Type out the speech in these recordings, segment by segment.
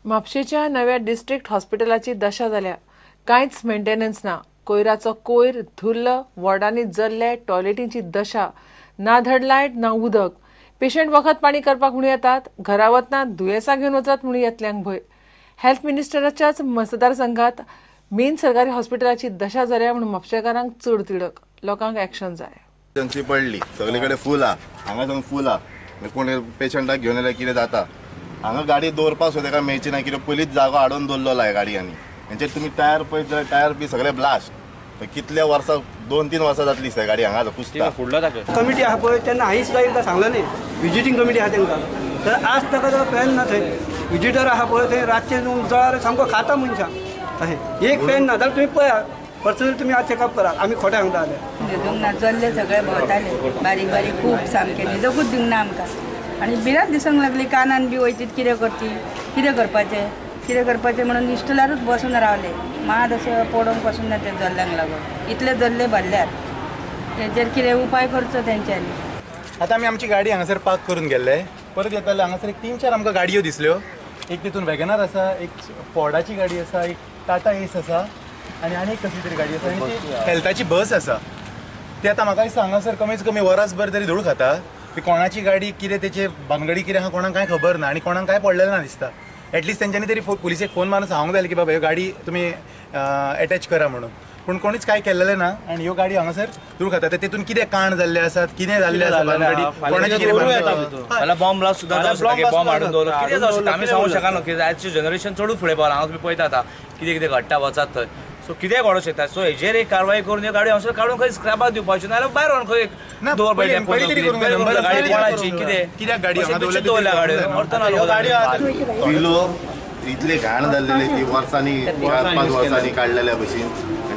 म्हापशेच्या नव्या डिस्ट्रिक्ट हॉस्पिटलाची दशा जाल्या. कांयच मेंटेनन्स ना. कोयराचो कोयर, धुल्ल, वॉर्डांनी जल्ले, टॉयलेटींची दशा, ना धड लायट ना उदक. पेशंट वखद पाणी करपाक म्हणून येतात, घरा वतना दुयेंसां घेवन वचत म्हणून येतल्यांक भंय. हेल्थ मिनिस्टराच्याच मतदारसंघात मेन सरकारी हॉस्पिटलाची दशा जाल्या म्हणून म्हापशेकारांक चड तिडक. लोकांक एक्शन जाय. एजन्सी पडली, सगळे कडेन फूल आहा, हांगा सावन फूल आहा. कोण पेशंटाक घेवन येयल्यार कितें जाता? हांगा गाडी दवरपाक सुद्दां ताका मेळची ना, कित्याक पयलींच जागो हाडून दवरलेलो आहे गाडयांनी. हेंचेर तुमी टायर पळयत जाल्यार टायर बी सगळे ब्लास्ट. कितल्या वर्सां, 2-3 वर्सां जातली दिसता गाडी हांगा कुसता. कमिटी आहा पळय तेन्ना हांवें सुद्दां एकदां सांगलें न्ही, विजिटींग कमिटी आहा तांकां, तर आज ताका ताका फॅन ना थंय. विजिटर आहा पळय थंय रातचें जळार सामको खाता मनशां, तशें एक फॅन ना जाल्यार तुमी पळया पर्सनली, तुमी आज चॅकअप करात. आमी खोटें सांगता जाल्यार न्हिदूंक ना, जल्ले सगळे भोंवताले बारीक बारीक खूब, सामकें न्हिदकूच दिवंक ना आमकां. आनी भिरांत दिसूंक लागली, कानान बी वयतीत कितें करती, कितें करपाचें कितें करपाचें म्हणून इश्टलारूच बसून रावले. मात अशें पडोवंक पसून ना ते जल्ल्यांक लागून, इतले जल्ले भरल्यात. हेजेर कितें उपाय करचो तेंच्यांनी. आतां आमी आमची गाडी हांगासर पार्क करून गेल्ले, परत येताले हांगासर एक 3-4 आमकां गाडयो दिसल्यो. एक तितून वॅगनार आसा, एक फोर्डाची गाडी आसा, एक टाटा एस आसा आनी आनी एक कसली तरी गाडी आसा, आनी ती हेल्थाची बस आसा. ती आतां म्हाका दिसता हांगासर कमीच कमी वरासभर तरी धूळ खाता. ती कोणाची गाडी कितें तेचे भानगडी कितें आहा कोणाक कांय खबर ना आनी कोणाक कांय पडलेलें ना दिसता. एटलिस्ट तेंच्यांनी तरी पुलिसेक फोन मारून सांगूंक जाय की बाबा ह्यो गाडी तुमी एटॅच करा म्हणून, पूण कोणीच कांय केल्लेलें ना. आनी ह्यो गाडी हांगासर धूळ खाता. तेतून कितें काण जाल्ले आसात, कितें जाल्लें आसा भानगडी, कोणाची कितें बॉम्ब ब्लास्ट सुद्दां जावं शकता, बॉम्ब हाडून दवरलो कितें जावं शकता आमी सांगूंक शकना. कित्याक आयचे जनरेशन चडूच फुडें पावलां. हांगा तुमी पळयता आतां कितें कितें घडटा वचात थंय, सो कितें घडोवंक शकता. सो हेजेर एक कारवाय करून ह्यो गाडयो हांगासर काडून खंय स्क्रॅपाक दिवपाच्यो, नाजाल्यार भायर व्हरून खंय दवरपाचें. गाडी कोणाची कितें कित्याक गाडी दवरल्या गाडयो अर्थ ना. इतले घाण जाल्लेले ती वर्सांनी, 4-5 वर्सांनी काडलेल्या भशेन.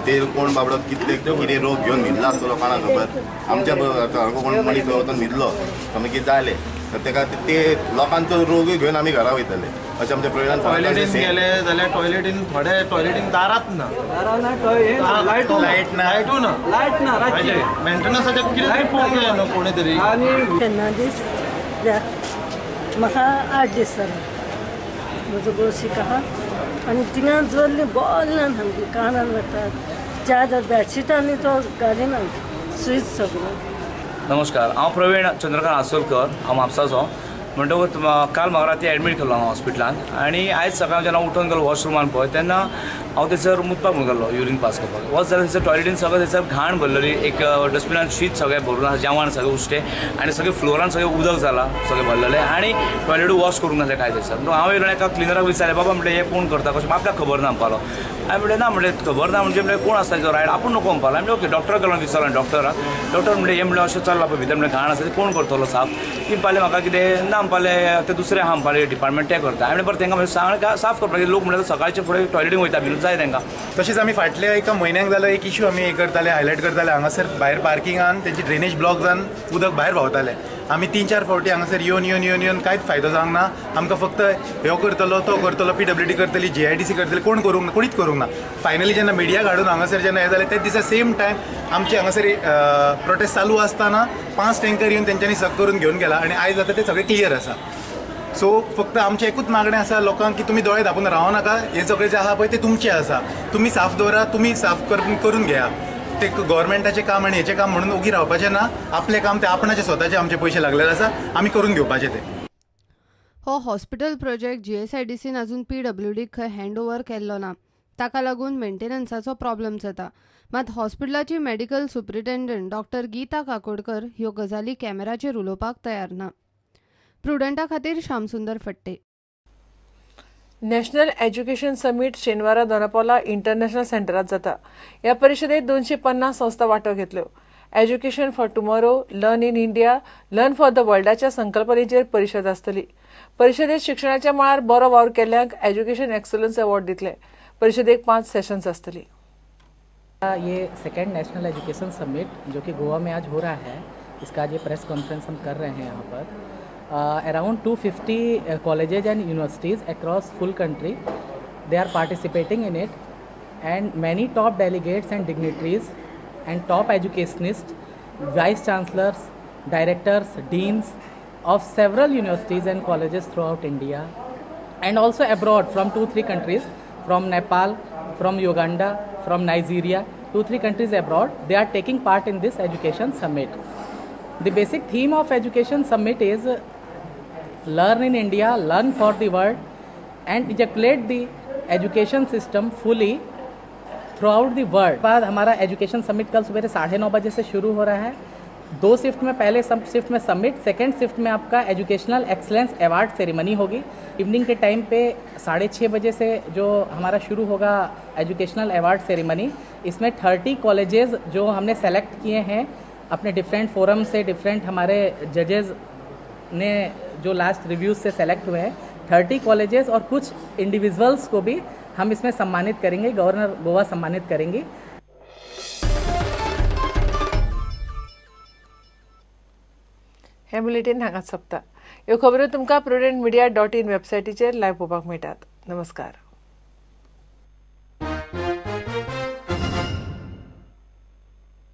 ते कोण बाबडो कितले कितें रोग घेवन न्हिदला आसतलो कोणाक खबर. आमच्या सारको कोण मनीस वचून न्हिदलो सामकें जालें तर ताका ते लोकांचो रोगूय घेवन आमी घरा वयतले अशें आमच्या प्रवीणान. टॉयलेटीन गेले जाल्यार टॉयलेटीन थोडे टॉयलेटीन दारात ना, लायट ना, लायटू ना, लायट ना, मेंटेनन्साचें कितें तरी पळोवंक जाय न्हू कोणी तरी. आनी तेन्ना दीस म्हाका 8 दीस जाले म्हजो घोव सीक आहा आनी थिंगा जल्ली बोल ना सामकी कानान वतात, चादर बेडशिटांनी तो घालिना स्वीच सगळो. नमस्कार, हांव प्रवीण चंद्रकांत आसोलकर, हांव म्हापसाचो. म्हणटकूच काल म्हाका राती एडमीट केल्लो हांव हॉस्पिटलांत आनी आयज सकाळीं जेन्ना उठून गेलो वॉशरुमान पळय तेन्ना हांव थंयसर मुतपाक म्हणून गेल्लो, युरीन पास करपाक. वच जाल्यार थंयसर टॉयलेटीन सगळें थंयसर घाण भरलेली, एक डस्टबिनान शीत सगळें भरून आसा, जेवण सगळें उश्टें आनी सगळें फ्लोरान सगळें उदक जालां सगळें भरलेलें आनी टॉयलेटूय वॉश करूंक नासलें कांय थंयसर. म्हणून हांव येयलो एका क्लिनराक विचारलें, बाबा म्हणलें हें कोण करता कशें, आपल्याक खबर ना म्हणपालो. हांवें म्हणलें ना, म्हणलें खबर ना म्हणजे म्हणलें कोण आसा जो रायड आपूण नको म्हणपालो. हांवें म्हणलें ओके डॉक्टराक गेलो विचारलें डॉक्टराक, डॉक्टर म्हणलें हें म्हणलें अशें चल्लां पळय भितर म्हणलें घाण आसा तें कोण करतलो साफ. ती म्हणपालें म्हाका कितें ना म्हणपालें ते दुसरें आहा म्हणपालें डिपार्टमेंट तें करता. हांवें बरें तांकां सांगलें साफ करपाक, लोक म्हणल्यार सकाळचे फुडें टॉयलेटीन वयता भितर जाय तांकां. तशेंच आमी फाटल्या एका म्हयन्याक जालो एक इशू आमी हें करताले, हायलायट करताले. हांगासर भायर पार्किंगान तेंची ड्रेनेज ब्लॉक जावन उदक भायर व्हांवतालें. आमी 3-4 फावटी हांगासर येवन येवन येवन येवन कांयच फायदो जावंक ना. आमकां फक्त ह्यो करतलो तो करतलो, PWD करतली, GIDC करतली, कोण करूंक ना, कोणीच करूंक ना. फायनली जेन्ना मिडियाक हाडून हांगासर जेन्ना हें जालें तेच दिसा सेम टायम आमचे हांगासर प्रोटेस्ट चालू आसतना 5 टँकर येवन तेंच्यांनी सक करून घेवन गेला आनी आयज आतां ते सगळें क्लियर आसा. सो फक्त आमचें एकूच मागणें आसा लोकांक की तुमी दोळे धांपून रावो नाका, हें सगळें जें आहा पळय तें तुमचें आसा, तुमी साफ दवरा, तुमी साफ करून घेया. ते गव्हर्मेंटाचें काम आनी हेचें काम म्हणून ओगी रावपाचें ना, आपलें काम तें आपणाचें स्वताचें आमचे पयशे लागलेले आसा, आमी करून घेवपाचें तें. हो हॉस्पिटल प्रोजेक्ट GSIDCन अजून PWDक खंय हँड ओवर केल्लो ना, ताका लागून मेंटेनन्साचो प्रॉब्लम जाता. मात हॉस्पिटलाची medical superintendent doctor Geeta Kakodkar ह्यो गजाली कॅमेराचेर उलोवपाक तयार ना. प्रुडंटा खातीर Shyamsundar Phadte. National education summit शेनवारा दोनापावला इंटरनॅशनल सेंटरात जाता. ह्या परिशदेत 250 संस्था वांटो घेतल्यो. Education for tomorrow, learn in India, learn for the वर्ल्डाच्या संकल्पनेचेर परिशद आसतली. परिशदेत शिक्षणाच्या मळार बरो वावर केल्ल्यांक एज्युकेशन एक्सलन्स अवॉर्ड दितले. परिशदेक 5 सेशन्स आसतली. ये सेकेंड नेशनल एजुकेशन समिट जो कि गोवा में आज हो रहा है, इसका आज ये प्रेस कॉन्फ्रेंस हम कर रहे हैं यहाँ पर. Around 250 colleges and universities across full country they are participating in it, and many top delegates and dignitaries and top educationists, vice chancellors, directors, deans of several universities and colleges throughout India and also abroad from 2-3 countries, from Nepal, from Uganda, from Nigeria, 2-3 countries abroad. They are taking part in this education summit. The basic theme of education summit is learn in India, learn for the world and ejaculate the education system fully throughout the world. बाद हमारा education summit कल सुबह 9:30 बजे से शुरू हो रहा है। 2 shift में, पहले सब शिफ्ट में समिट, सेकेंड शिफ्ट में आपका एजुकेशनल एक्सलेंस अवार्ड सेरेमनी होगी। इवनिंग के टाइम पे 6:30 बजे से जो हमारा शुरू होगा एजुकेशनल अवार्ड सेरेमनी, इसमें 30 कॉलेजेस जो हमने सेलेक्ट किए हैं अपने डिफरेंट फोरम से, डिफरेंट हमारे जजेस ने जो लास्ट रिव्यूज़ से सेलेक्ट हुए हैं, 30 कॉलेजेस और कुछ इंडिविजुअल्स को भी हम इसमें सम्मानित करेंगे, गवर्नर गोवा सम्मानित करेंगी। हे बुलेटिन हांगाच सोंपता। ह्यो खबरो तुमकां prudentmedia.in वेबसायटीचेर लायव्ह पळोवपाक मेळटात। नमस्कार।